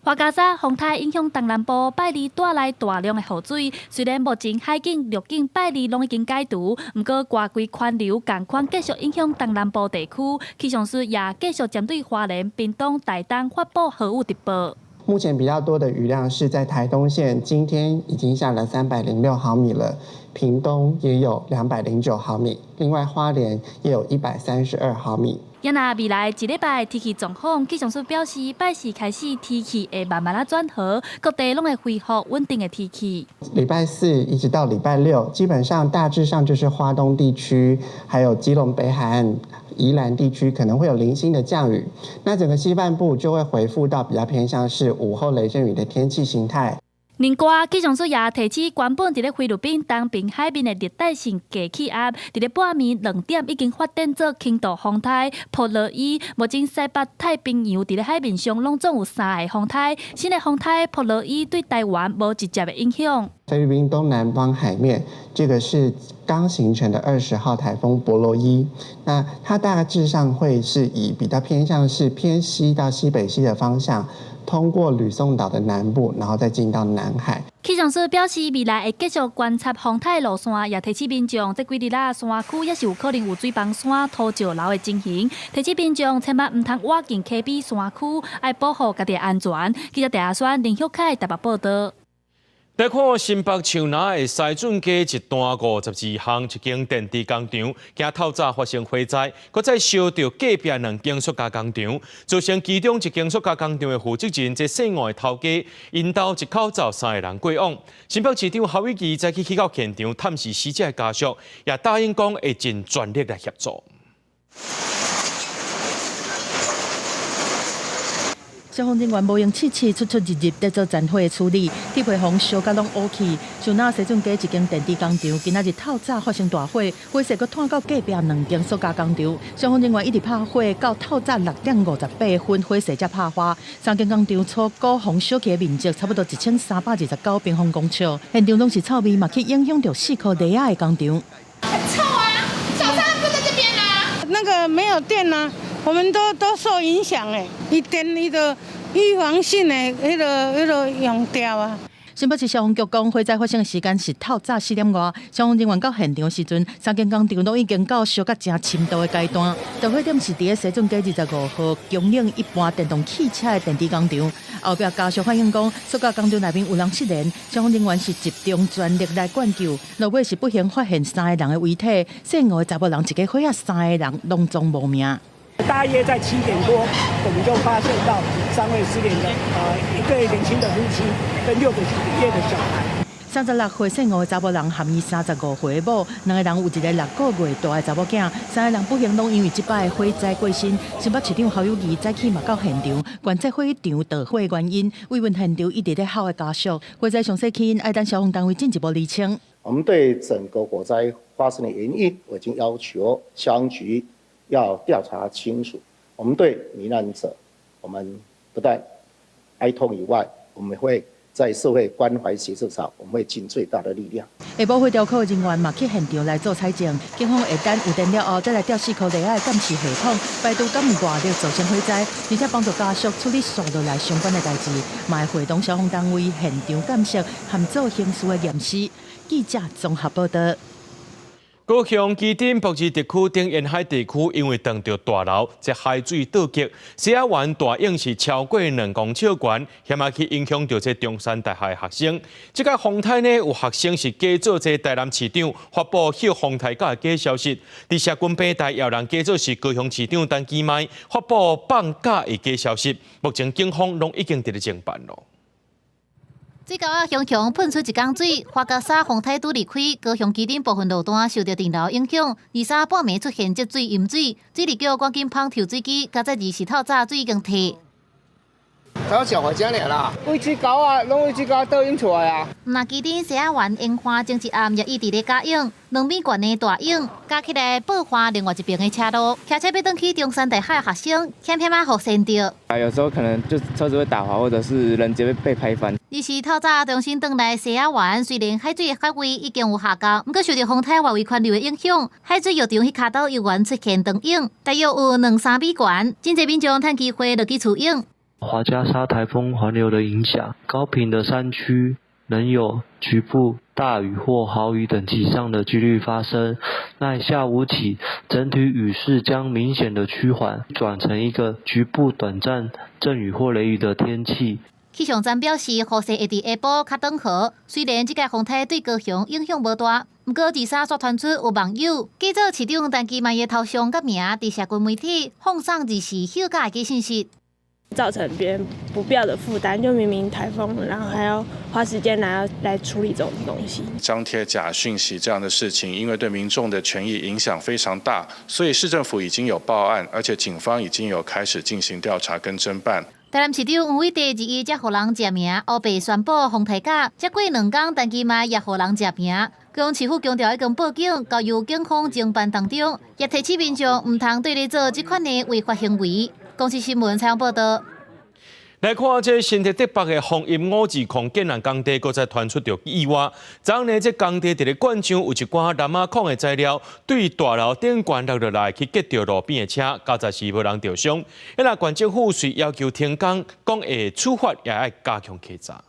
樺加沙風颱影響東南部，拜二帶來大量的雨水。雖然目前海警、陸警拜二攏已經解除，毋過外圍環流仝款繼續影響東南部地區。氣象署也繼續針對花蓮、屏東、台東發布豪雨特報。目前比較多的雨量是在台東縣，今天已經下了306毫米了，屏東也有209毫米，另外花蓮也有132毫米。也若未來一禮拜天氣狀況，氣象署表示，拜四開始天氣會慢慢仔轉好，各地攏會恢復穩定的天氣。禮拜四一直到禮拜六，基本上大致上就是花東地區，還有基隆北海岸、宜蘭地區可能會有零星的降雨。那整個西半部就會恢復到比較偏向是午後雷陣雨的天氣形態。另外，氣象署也提醒，原本佇咧菲律賓東爿海面的熱帶性低氣壓，佇咧半暝2點已經發展做輕度風颱波羅伊。目前西北太平洋佇咧海面上攏總有三个風颱，新的風颱波羅伊對台灣無直接的影響。菲律賓東南方海面，這個是剛形成的20號颱風波羅伊，那它大致上會是以比較偏向是偏西到西北西的方向，通過呂宋島的南部，然後再進到南海。氣象署表示，未來會繼續觀察風颱路線，也提醒民眾，這幾日仔山區猶是有可能有水崩山、土石流的情形。提醒民眾千萬毋通倚近溪邊山區，愛保護家己的安全。記者鄭阿宣、林旭凱台北報導。來看新北樹林的西圳街一段52巷一間電池工廠，今透早發生火災，閣再燒著隔壁兩間塑膠工廠，造成其中一間塑膠工廠的負責人這姓吳的頭家，𪜶兜一口走三个人過往。新北市長侯友宜早起去到現場探視死者的家屬，也答應講會盡全力來協助。消防人員無閒試試出出入入，佇做殘火的處理，鐵皮房燒甲攏烏去。樹林西圳街一間電池工廠，今仔日透早發生大火，火勢閣湠到隔壁兩間塑膠工廠。消防人員一直拍火，到透早6點58分，火勢才拍花。三間工廠初估予燒去的面積差不多1329平方公尺，現場攏是臭味，嘛去影響著四箍犁仔的工廠。很臭啊！早上不在這邊啊？那個沒有電啊，我們都受影響誒，伊電伊就預防性的彼個用掉啊。新北市消防局講，火災發生的時間是透早4點外，消防人員到現場時陣，三間工廠攏已經到燒甲誠深度的階段。導火點是佇咧西圳街25號供應一般電動汽車的電池工廠。後壁家屬反映講，塑膠工廠內面有人失聯，消防人員是集中全力來灌救。落尾是不幸發現三个人的遺體，姓吳的查某人一家伙仔三个人攏總無命。大約在7點多，我們就發現到3位失聯的，一對年輕的夫妻跟6個月的小孩。36歲姓吳的查某人含伊35歲的某，兩个人有一个6個月大的查某囝，三个人不幸攏因為這擺的火災過身。新北市長侯友宜早起嘛到現場，觀察火場導火的原因，慰問現場一直咧哭的家屬。火災詳細起因，愛等消防單位進一步釐清。我們對整個火災發生的原因，我已經要求消防局要調查清楚。我們對罹難者，我們不但哀痛以外，我們會在社會關懷協助上，我們會盡最大的力量。下晡火調課人員嘛去現場來做採證，警方會等有電了後，再來調四箍犁仔的監視系統，排除敢有外力造成火災，而且幫助家屬處理紲落來相關的代誌，嘛會會同消防單位現場鑑識和做刑事的驗屍。記者綜合報導。高雄旗津北二特區等沿海地區，因為撞著大流，這海水倒激，西仔灣大湧是超過2公尺懸，險仔去影響著這中山大學的學生。這個風颱呢，有學生是假做這台南市長發布予風颱假的假消息，佇社群平台也有人假做是高雄市長陳其邁發布放假的假消息。目前警方攏已經佇咧偵辦囉。水溝仔雄雄噴出一江水，樺加沙風颱拄離開，高雄旗津部分路段受著電流影響，23半暝出現積水淹水，水利局趕緊噴抽水機，佳哉24透早水已經退。頭小火車爾啦，位水溝啊，攏位水溝倒湧出來啊。毋但旗津西仔灣煙花前一暗也一直咧加湧，2米懸的大湧，加起來爆發另外一邊的車路，騎車欲轉去中山大學的學生，險險仔予跣著。啊，有時候可能就車子會打滑，或者是人直接被拍翻。24透早重新轉來西仔灣，雖然海水的水位已經有下降，毋過受著風颱外圍環流的影響，海水浴場彼跤道猶原出現長湧，大約有2、3米懸，真濟民眾趁機會落去取湧。樺加沙颱風環流的影響，高屏的山區仍有局部大雨或豪雨等級以上的幾率發生。那下午起，整體雨勢將明顯的趨緩，轉成一個局部短暫陣雨或雷雨的天氣。氣象站表示，雨勢會佇下晡較轉好。雖然這個風颱對高雄影響無大，毋過23煞傳出有網友假做市長陳其邁的頭像佮名，佇社群媒體放送二四休假的假信息。造成別人不必要的負擔，就明明颱風，然後還要花時間來處理這種東西。張貼假訊息這樣的事情，因為對民眾的權益影響非常大，所以市政府已經有報案，而且警方已經有開始進行調查跟偵辦。台南市長黃偉哲二一才予人食名，烏白宣布風颱假，才過兩工，陳其邁也予人食名。高雄市府強調已經報警，交由警方偵辦當中，也提醒民眾毋通對咧做這款的違法行為。公視新聞採訪報道。來看這新竹竹北的豐蔭五二礦建案工地，閣再傳出著意外。昨昏呢，這工地佇咧灌漿，有一寡藍仔礦的材料對大樓頂懸落落來，去擊著路邊的車，佳哉是無人著傷。啊，若縣政府遂要求停工，講會處罰，也愛加強稽查。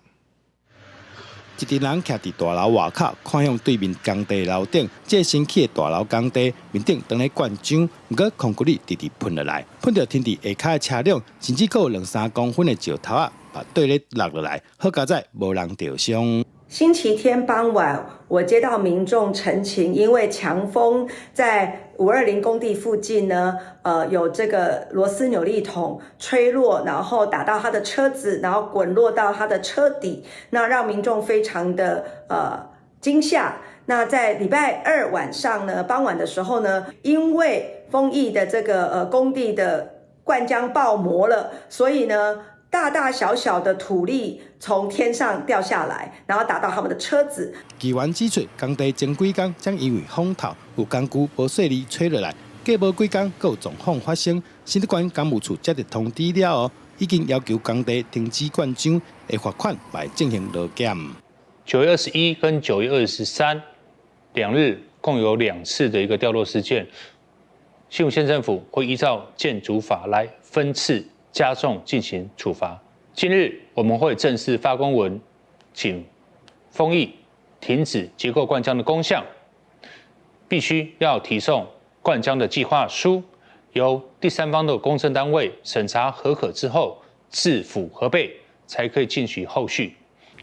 一群人徛佇大樓外口，看向對面工地樓頂，這新起的大樓工地面頂當咧灌漿，毋過空骨力直直噴落來，噴著停佇下跤的車輛，甚至閣有兩三公分的石頭仔，嘛綴咧落落來，好佳哉無人著傷。星期天傍晚，我接到民眾陳情，因為強風在520工地附近呢，有這個螺絲扭力桶吹落，然後打到他的車子，然後滾落到他的車底，那讓民眾非常的驚嚇。那在禮拜二晚上呢，傍晚的時候呢，因為豐益的這個工地的灌漿爆模了，所以呢，大大小小的土粒從天上掉下來，然後打到他們的車子。議員指出，工地前幾工才因為風透有工具無細膩吹落來，過無幾工閣有狀況發生。新竹縣工務處接到通知了後，已經要求工地停止灌漿，會罰款，來進行勞檢。9月21跟9月23兩日共有兩次的一個掉落事件，新竹縣政府會依照建築法來分次加重進行處罰。今日我們會正式發公文，請豐益停止結構灌漿的工項，必須要提送灌漿的計劃書，由第三方的公證單位審查核可之後，市府核備，才可以進行後續。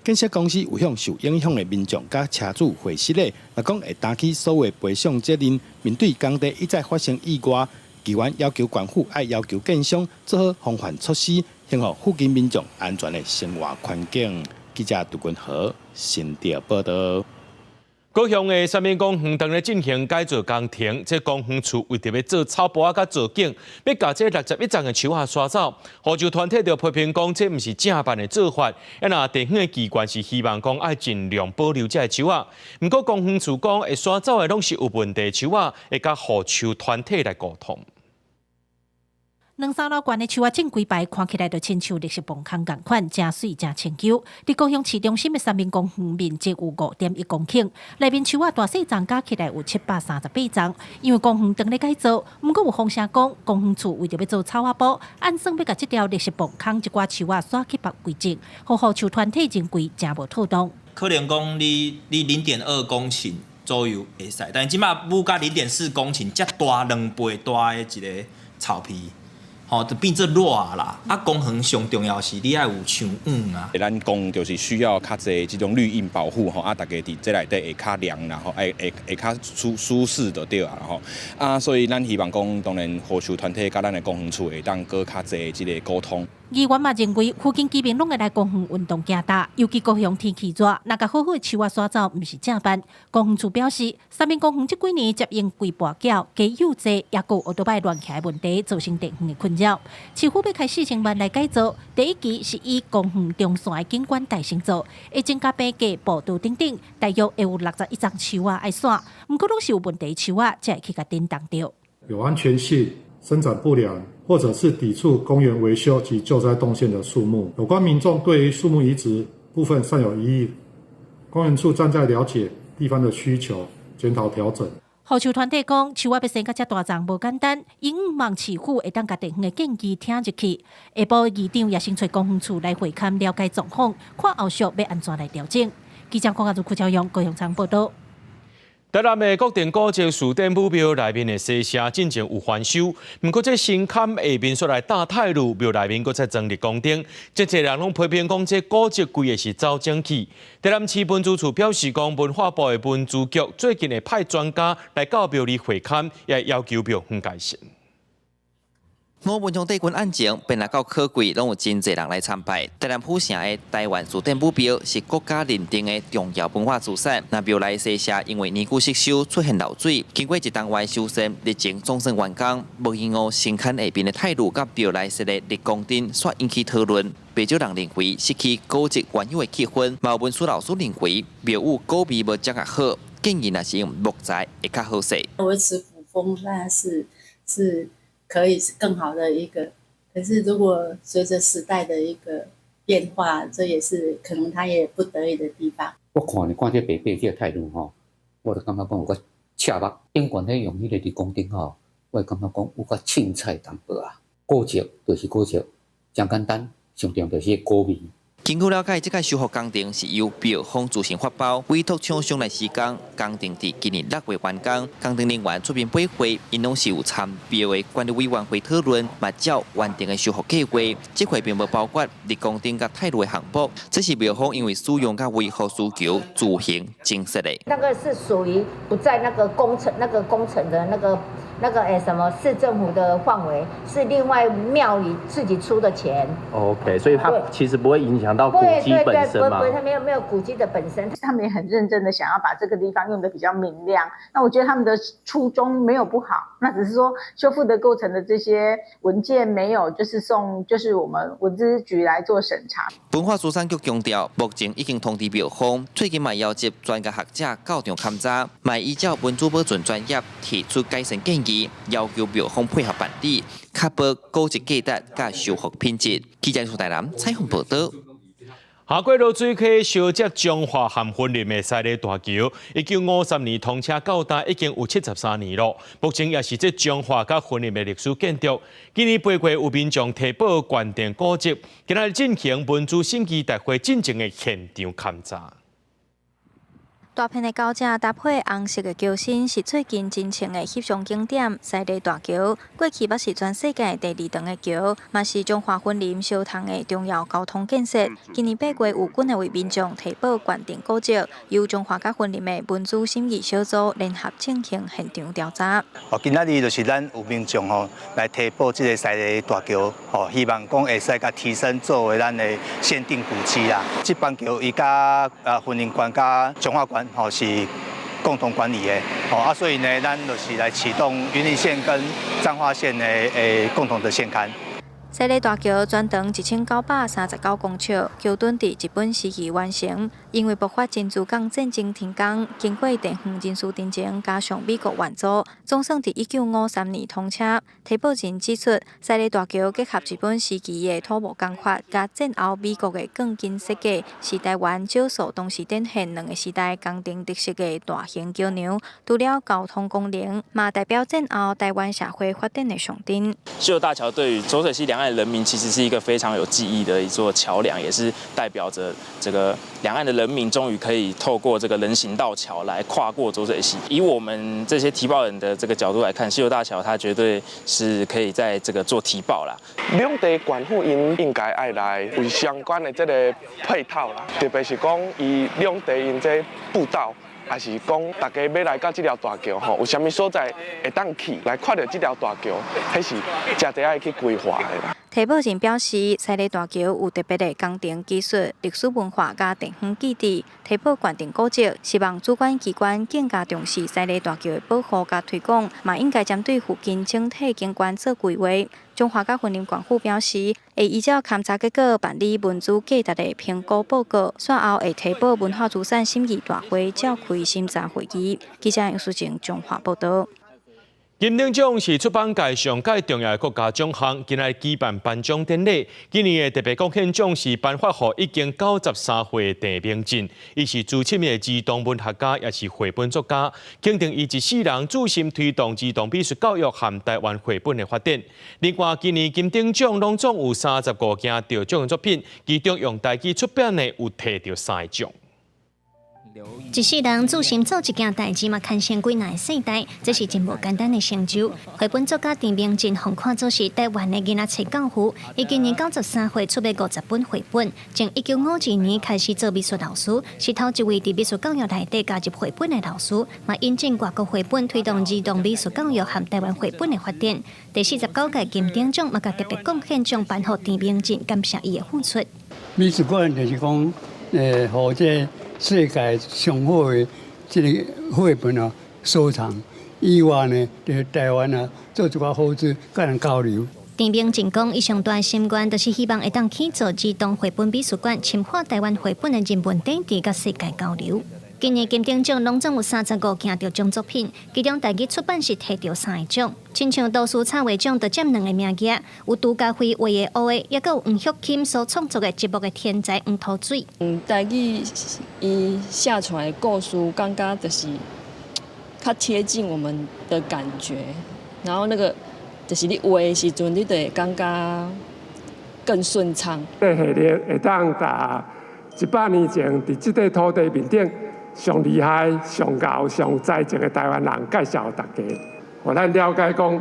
建設公司有向受影響的民眾佮車主回失禮，若講會擔起所有賠償責任。面對工地一再發生意外，議員要求縣府愛要求建商做好防範措施，維護附近民眾安全的生活環境。記者杜君和新竹報道。高雄的三民公園當咧進行改造工程，這公園處為著欲做草坡仔佮造景，欲共這61叢的樹仔刷走。護樹團體就批評講，這毋是正範的做法。啊，若地方的機關是希望講愛盡量保留這个樹仔。毋過公園處講，會刷走的攏是有問題樹仔，會佮護樹團體來溝通。兩三樓懸的樹仔種規排，看起來就親像綠色磅空仝款，誠媠誠清秀。佇高雄市中心的三民公園面積有5.1公頃，內面樹仔大細叢加起來有738叢。因為公園當咧改造，毋過有風聲講，公園處為著欲做草仔埔，按算欲共這條綠色磅空一寡樹仔刷去別位種，予護樹團體認為誠無妥當。可能講你0.2公頃左右會使，但是這擺舞到0.4公頃，遮大兩倍大的一个草皮。吼，就變做熱啦。啊，公園上重要是你愛有樹蔭啊。咱講就是需要較濟這種綠蔭保護吼，啊，大家佇這內底會較涼啦吼，會較舒適就對啊吼。啊，所以咱希望講，當然護樹團體佮咱的公園處會當閣較濟這个溝通。議員嘛認為，附近居民攏會來公園運動行踏，尤其高雄天氣熱，若共好好的樹仔刷走，毋是正辦。公園處表示，三民公園這幾年接應規跋筊、加幼稚，抑閣有歐多擺亂徛的問題，造成地方的困擾。市府欲開4000萬來改造，第一期是以公園中線的景觀帶先做，會增加平價步道等等，大約會有61叢樹仔愛刷，毋過攏是有問題樹仔，才會去共震動著。有安全性、生長不良，或者是抵觸公園維修及救災動線的樹木，有關民眾對於樹木移植部分尚有疑義，公園處正在了解地方的需求，檢討調整。護樹團體講，樹仔欲生甲遮大叢無簡單，𪜶望市府會當共地方的建議聽入去。下晡議長也先揣公園處來會勘了解狀況，看後續欲按怎來調整。記者鄺亞如、柯昭勇高雄採訪報導。台南的國定古蹟士典母廟內面的西社進前有翻修，毋過這神龕下面煞來搭太路，廟內面閣再裝日光燈，真濟人攏批評講這古蹟規个是走整去。台南市文資處表示講，文化部的文資局最近會派專家來到廟裡會勘，也要求廟方改善。五文昌帝君案前，本來到考季，攏有真濟人來參拜。台南府城的台灣士典武廟是國家認定的重要文化資產。那廟內西社因為年久失修出現漏水，經過一冬外修繕，日前總算完工。無閒哦，神龛下面的太魯佮廟內設的日光燈，煞引起討論。不少人認為失去古蹟原有的氣氛，嘛有文史老師認為廟宇古味無這麼好，建議若是用木材會較好勢。維持古風，那是可以是更好的一個，可是如果隨着時代的一個變化，這也是可能他也不得已的地方。我看你看這白白這個態度吼，我就感覺講有較赤目。頂懸咧用彼個日光燈吼，我會感覺講有較凊彩淡薄啊。古蹟就是古蹟，誠簡單，上重要就是古味。根據了解，這個修復工程是由廟方自行發包，委託廠商來施工。工程佇今年6月完工，工程人員出面陪會，𪜶攏是有參廟的管理委員會討論，嘛照原定的修復計劃。這回並無包括日光燈佮太魯的項目，這是廟方因為使用佮維護需求自行增設的。那個是屬於不在那個工程、那個工程的那個什麼市政府的範圍，是另外廟宇自己出的錢。 OK，所以它其實不會影響到古蹟本身嗎？不會，它沒有古蹟的本身。他們也很認真的想要把這個地方用得比較明亮。那我覺得他們的初衷沒有不好，那只是說修復的過程的這些文件沒有，就是送，就是我們文資局來做審查。文化資產局強調，目前已經通知廟方，最近嘛邀集專家學者到場勘查，嘛依照文資保存專業提出改善建議，要求廟方配合辦理，確保古蹟價值佮修復品質。記者蘇台南採訪報道。下過濁水溪相接彰化和雲林的西螺大橋，1953年通車到今已經有73年咯。目前也是這彰化佮雲林的歷史建築。今年8月有民眾提報鑑定古蹟，今仔日進行文資審議大會進前的現場勘查。大片的高架搭配紅色的橋身，是最近真紅的翕相景點——西螺大橋。過去捌是全世界第二長的橋，嘛是彰化雲林相通的重要交通建設。今年8月有幾位民眾提報鑑定古蹟，由彰化佮雲林的文資審議小組聯合進行現場調查。哦，今仔日就是咱有民眾吼來提報這個西螺大橋，吼，希望講會使共提升作為咱的限定古蹟啦。這班橋伊佮雲林縣佮彰化縣吼是共同管理的，吼啊，所以呢，咱就是來啟動雲林縣跟彰化縣的共同的現勘。西螺大橋全長1939公尺，橋墩佇日本時期完成，因為爆發珍珠港戰爭停工，經過地方人士陳情，加上美國援助，總算佇1953年通車。提報人指出，西螺大橋結合日本時期的土木工法，佮戰後美國的鋼筋設計，是台灣少數同時展現兩個時代工程特色的大型橋梁。除了交通功能，嘛代表戰後台灣社會發展的象徵。西螺大橋對於濁水溪兩岸人民其實是一個非常有記憶的一座橋梁，也是代表着這個兩岸的人民終於可以透過這個人行道橋來跨過濁水溪。以我們這些提報人的這個角度來看，西螺大橋它絕對是可以在這個做提報啦。兩地縣府𪜶應該愛來為相關的這個配套啦，特別是講伊兩地𪜶這步道。還是講大家欲來到這條大橋吼，有啥物所在會當去來看著這條大橋，彼是誠濟愛去規劃的啦。提報人表示，西螺大橋有特別的工程技術、歷史文化佮地方記憶，提報鑑定古蹟，希望主管機關更加重視西螺大橋的保護佮推廣，嘛應該針對附近整體景觀做規劃。彰化佮雲林縣府表示，會依照勘查結果辦理文資價值的評估報告，煞後會提報文化資產審議大會召開審查會議。記者楊淑靜彰化報道。金鼎獎是出版界上蓋重要的國家獎項，今日舉辦頒獎典禮。今年的特別貢獻獎是頒發予已經93歲的鄭明進，伊是資深的兒童文學家，也是繪本作家。肯定伊一世人注心推動兒童美術教育和台灣繪本的發展。另外，今年金鼎獎攏總有35件得獎的作品，其中用台語出版的有提著三個獎。一世人自心做一件代誌嘛，牽成幾若个世代，這是真無簡單的成就。繪本作家陳明進予看做是台灣的囡仔冊教父，伊今年93歲，出版50本繪本。從1952年開始做美術老師，是頭一位佇美術教育內底加入繪本的老師，嘛引進外國繪本，推動兒童美術教育和台灣繪本的發展。第49屆金鼎獎嘛，共特別貢獻獎頒予陳明進，感謝伊的付出。美術館就是講，予這世界上好的這个繪本啊收藏，以外呢，佇台灣啊做一寡好事，佮人交流。陳明進講，伊上大心願就是希望會當起造兒童繪本美術館，深化台灣繪本的人文底蘊佮世界交流。今年金鼎獎攏總有35件得獎作品，其中台語出版社提著三个獎，親像圖書插畫獎就佔兩个名額，有朱家輝畫的烏的，抑閣有黃旭欽所創作的植物的天才黃土水。台語伊寫出來的故事，感覺就是較貼近我們的感覺，然後那個就是你畫的時陣，你就會感覺更順暢。這系列會當共100年前佇這塊土地面頂上厲害、上𠢕、上有才情的台灣人介紹予大家，予咱了解講，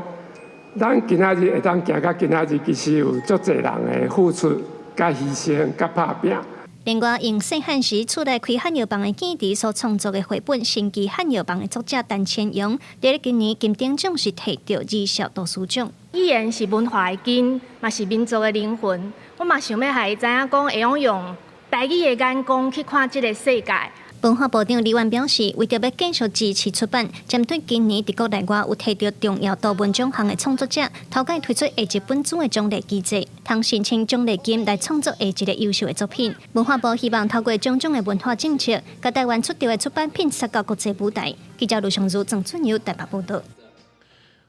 咱今仔日會當行到今仔日，其實有足濟人的付出、佮犧牲、佮拍拚。另外，用細漢時厝內開漢藥房的記憶所創作的繪本《神奇漢藥房》的作者陳千陽，佇咧今年金鼎獎是提著兒少圖書獎。語言是文化的根，嘛是民族的靈魂。我嘛想欲予伊知影講，會用用台語的眼光去看這个世界。文化部長李萬表示，為著欲繼續支持出版，針對今年佇國內外有提著重要圖文獎項的創作者，頭擺推出下一本書的獎勵機制，通申請獎勵金來創作下一个優秀的作品。文化部希望透過種種的文化政策，共台灣出著的出版品殺到國際舞台。記者盧尚如、鄭俊友台北報導。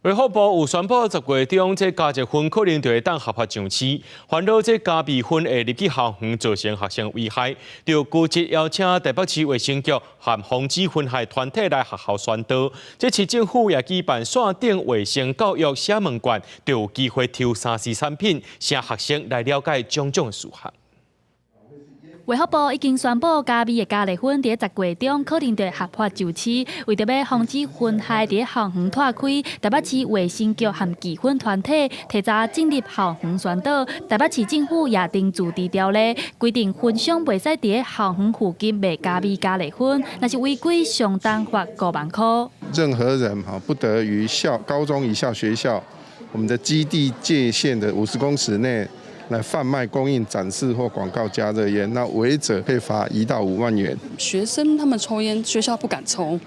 衛福部有宣布，10月中這加熱薰可能就會當合法上市，煩惱這加味薰會入去校園造成學生危害，就緊急邀請台北市衛生局和防止薰害團體來學校宣導。這市政府也舉辦線頂衛生教育寫問卷，就有機會抽3C 產品，請學生來了解種種事項。衛福部已經宣布，加味的加熱薰佇10月中可能就合法上市。為著欲防止薰害佇校園湠開，台北市衛生局和治薰團體提早進入校園宣導。台北市政府也訂自治條例，規定薰商袂使佇校園附近賣加味加熱薰，若是違規，上重罰5萬箍。任何人哈不得於校高中以下學校，我們的基地界限的50公尺內，來販賣、供應、展示或廣告加熱煙，那違者可以罰1到5萬元。學生他們抽菸，學校不敢抽。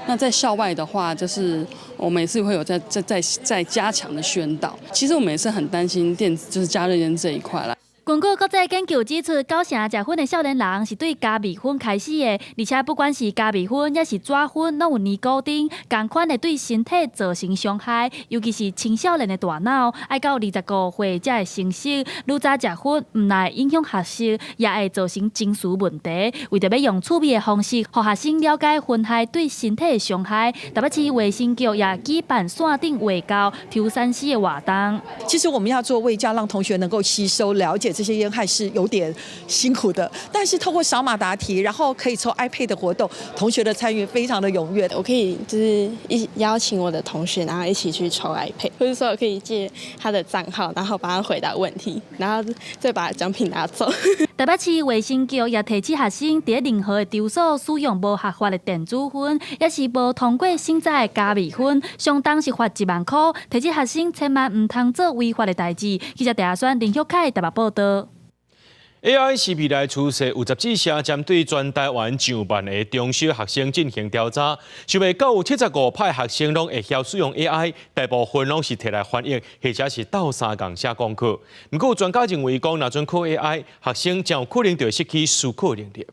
那在校外的話，就是我們也是會有在加強的宣導。其實我們也是很擔心電子，就是加熱煙這一塊啦。根據國際研究指出，九成食薰的少年人是對加味薰開始的，而且不管是加味薰抑是紙薰，攏有尼古丁，仝款會對身體造成傷害，尤其是青少年的大腦，愛到25歲才會成熟。愈早食薰，毋但會影響學習，也會造成情緒問題。為著欲用趣味的方式，予學生了解薰害對身體的傷害，台北市衛生局也舉辦線頂衛教抽3C 的活動。其實我們要做衛教，讓同學能夠吸收了解這些煙害是有點辛苦的，但是透過掃碼答題，然後可以抽 iPad 的活動，同學的參與非常的踴躍。我可以就是一邀請我的同學，然後一起去抽 iPad，或者說我可以借他的賬號，然後幫他回答問題，然後再把獎品拿走。台北市衛生局也提醒學生，佇任何的場所使用無合法的電子薰，抑是無通過審查的加味薰，相當是罰1萬箍。提醒學生千萬毋通做違法的代誌。記者鄭阿選、林旭凱台北報導。 AI 是未來趨勢，有雜誌社針對全台灣上萬个中小學生進行調查，想袂到有75%學生攏會曉使用 AI，大部分攏是提來翻譯，或者是鬥相共寫功課。毋過有專家認為講，若專靠 AI，學生真有可能就會失去思考能力。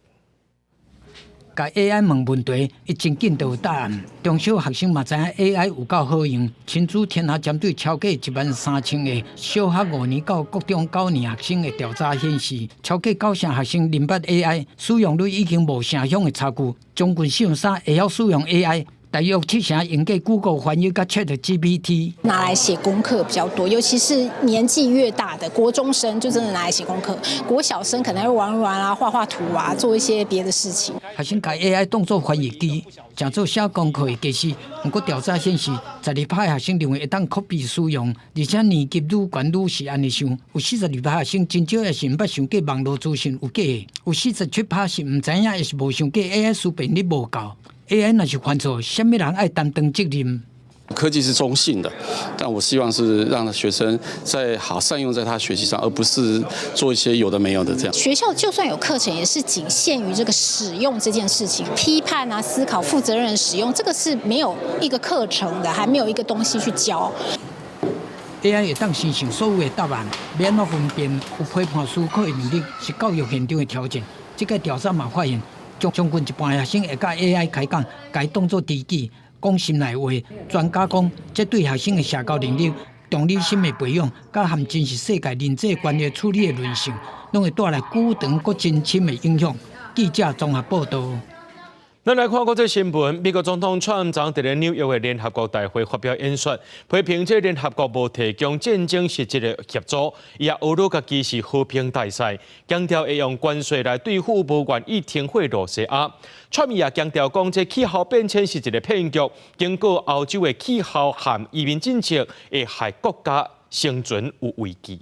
共 AI 問問題，伊真緊就有答案。中小學生嘛知影 AI 有夠好用。親子天下針對超過1萬3千个小學五年到國中九年學生的調查顯示，超過九成學生認捌 AI，使用率已經無城鄉的差距。將近四分三會曉使用 AI，大約七成用過 Google 翻譯佮 ChatGPT。拿來寫功課比較多，尤其是年紀越大的國中生，就真的拿來寫功課。國小生可能會玩玩啊，畫畫圖啊，做一些別的事情。學生共 AI 當做翻譯機，誠做寫功課的技師。毋過調查顯示，12%學生認為會當 copy 使用，而且年級愈懸愈是按呢想。有42%學生真少抑是毋捌想過網路資訊有假的，有47%是毋知影抑是無想過 AI 思辨力無夠。AI 若是犯錯，啥物人愛擔當責任？科技是中性的，但我希望是讓學生在好善用在他學習上，而不是做一些有的沒有的這樣。學校就算有課程，也是僅限於這個使用這件事情，批判啊、思考、負責任使用，這個是沒有一個課程的，還沒有一個東西去教。 AI 會當生成所有的答案，欲按怎分辨有批判思考的能力，是教育現場的挑戰。這個調查嘛發現，將近一半學生會佮 AI 開講，共伊當做知己，講心內話。專家講，這對學生的社交能力、同理心的培養，佮和真實世界人際關係處理的韌性，攏會帶來久長閣真深的影響。記者綜合報導。咱來看國際新聞，美國總統川普佇咧紐約的聯合國大會發表演說，批評這聯合國無提供戰爭實質的協助，伊也呵咾家己是和平大使，強調會用關稅來對付無願意停火羅西亞。川普也強調講，這氣候變遷是一個騙局，警告歐洲的氣候和移民政策會害國家生存有危機。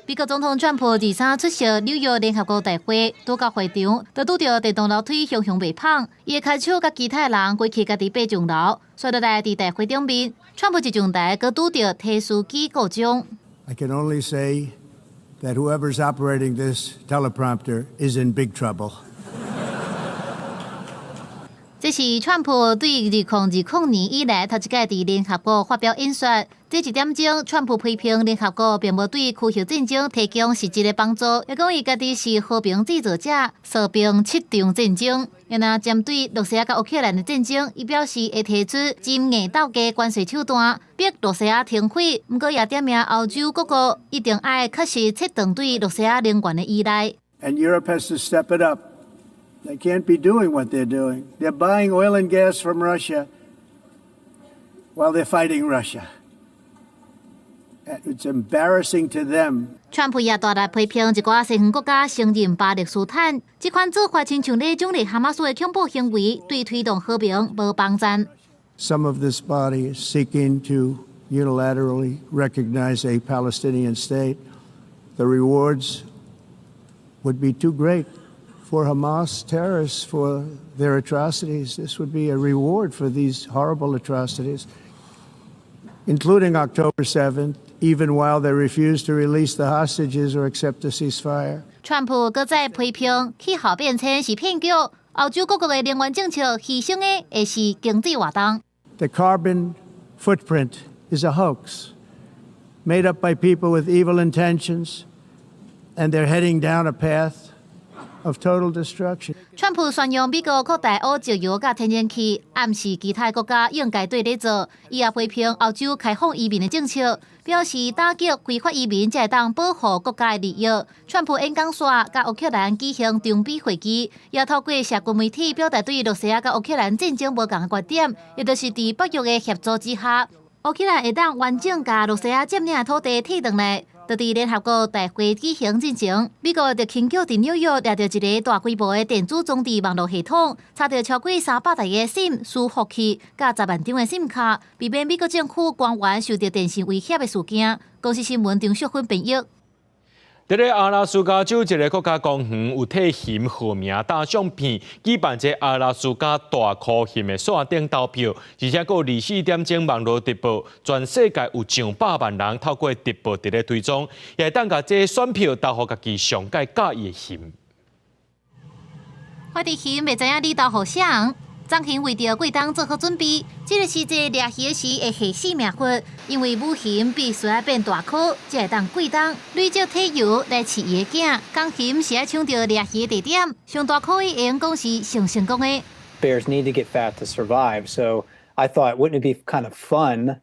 美國總統川普二三出席紐約聯合國大會，拄到會場，就拄著電動樓梯雄雄袂放，伊的跤手佮其他人規氣家己爬上樓，紲落來佇大會頂面，川普一上台，閣拄著提詞機故障。 I can only say that whoever's operating this teleprompter is in big trouble. 這是川普對2020年以來頭一擺佇聯合國發表演說。這一點鐘，川普批評聯合國並無對區域戰爭提供實質的幫助，也講伊家己是和平製造者，掃平七場戰爭。然後針對羅西亞佮烏克蘭的戰爭，伊表示會提出真硬鬥價關稅手段，逼羅西亞停火。毋過也點名歐洲各國一定愛確實切斷對羅西亞能源的依賴。 And Europe has to step it up. They can't be doing what they're doing. They're buying oil and gas from Russia while they're fighting Russia. It's embarrassing to them. 川普也大力批評一寡西方國家承認巴勒斯坦，這款做法親像咧獎勵哈馬斯的恐怖行為，對推動和平無幫助。 Some of this body is seeking to unilaterally recognize a Palestinian state. The rewards would be too great for Hamas terrorists for their atrocities. This would be a reward for these horrible atrocities, including October 7th, even while they refuse to release the hostages or accept a ceasefire. 川普閣再批評氣候變遷是騙局，歐洲各國的能源政策犧牲的會是經濟活動。 The carbon footprint is a hoax made up by people with evil intentions, and they're heading down a path of total destruction. 川普宣揚美國擴大烏石油佮天然氣，暗示其他國家應該綴咧做。伊也批評歐洲開放移民的政策，表示打擊非法移民才會當保護國家的利益。川普演講煞佮烏克蘭舉行長臂會議，也透過社群媒體表達對羅西亞佮烏克蘭戰爭無仝的觀點，也就是佇北約的協助之下，烏克蘭會當完整共羅西亞佔領的土地提轉來。就佇聯合國大會舉行進前，美國就輕巧佇紐約掠著一个大規模的電子裝置網路系統，查著超過300台的 SIM 伺服器，佮10萬張的 SIM 卡，避免美國政府官員受著電信威脅的事件。公視新聞張淑芬編譯。佇咧阿拉斯加州一个國家公園有替熊號名打相片，舉辦這阿拉斯加大箍熊的線頂投票，而且閣有24點鐘網路直播，全世界有上百萬人透過直播佇咧追蹤，也會當共這選票投予家己上蓋佮意的熊。懷疑熊袂知影你投予啥？棕熊為著過冬做好準備，這个時節掠魚時會下死命活，因為母熊必須愛變大顆，才會當過冬累積體油來飼伊的囝。公熊是愛搶著掠魚的地點，上大顆會用講是上成功的。 Bears need to get fat to survive, so I thought, wouldn't it be kind of fun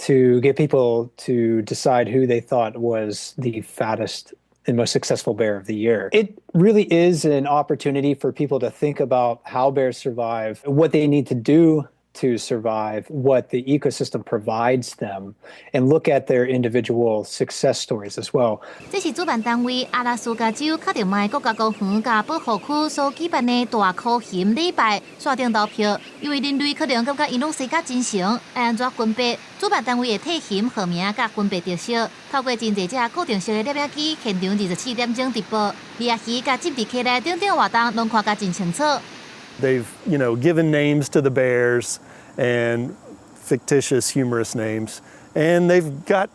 to get people to decide who they thought was the fattest and most successful bear of the year. It really is an opportunity for people to think about how bears survive, what they need to do to survive, what the ecosystem provides them, and look at their individual success stories as well. 這是主辦單位阿拉斯加州卡特邁國家公園佮保護區所舉辦的大可熊禮拜線頂投票，因為人類可能感覺𪜶攏生甲真成，愛按怎分別？主辦單位會替熊號名佮分別特色，透過真濟隻固定式的攝影機，現場24點鐘直播，獵魚佮浸佇溪內等等活動，攏看甲真清楚。 They've given names to the bears and fictitious, humorous names. And they've got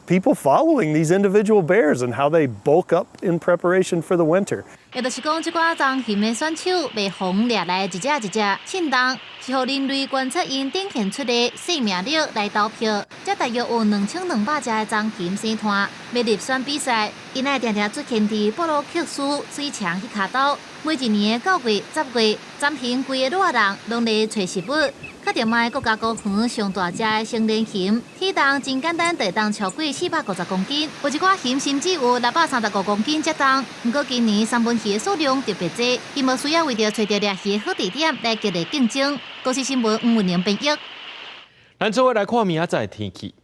people following these individual bears and how they bulk up in preparation for the winter. 也就是講，這寡棕熊的選手袂予人掠來一隻一隻凊動，是予人類觀測𪜶展現出的生命力來投票。這大約有2200隻的棕熊生團欲入選比賽，𪜶愛定定出現佇布魯克斯水牆彼跤兜。每一年的9月、10月，棕熊規个熱人攏來揣食物。卡特邁國家公園上大隻的成年熊，體重真簡單，就會當超過450公斤。有一寡熊甚至有635公斤遮重。毋過今年三文魚的數量特別濟，𪜶無需要為著揣著獵魚的好地點來激烈競爭。公視新聞吳文玲編譯。咱做伙來看明仔載天氣。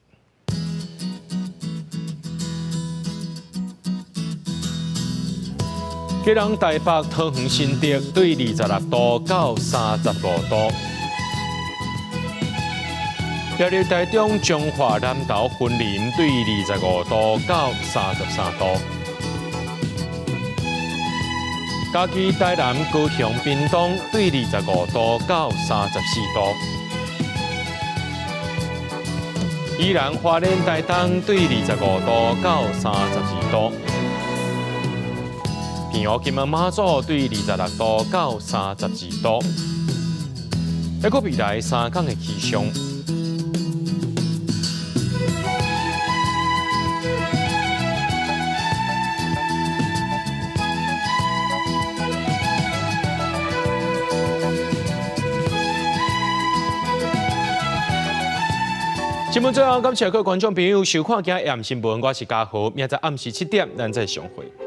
基隆、台北、桃園、新竹對26度到35度。苗栗、台中、彰化、南投、雲林對25度到33度。嘉義、台南、高雄、屏東對25度到34度。宜蘭、花蓮、台東對25度到32度。澎湖、金門、馬祖對26度到32度。一個未來3天的氣象。新聞最後，感謝各位觀眾朋友收看今日新聞，我是嘉豪，明仔載暗時7點，咱再相會。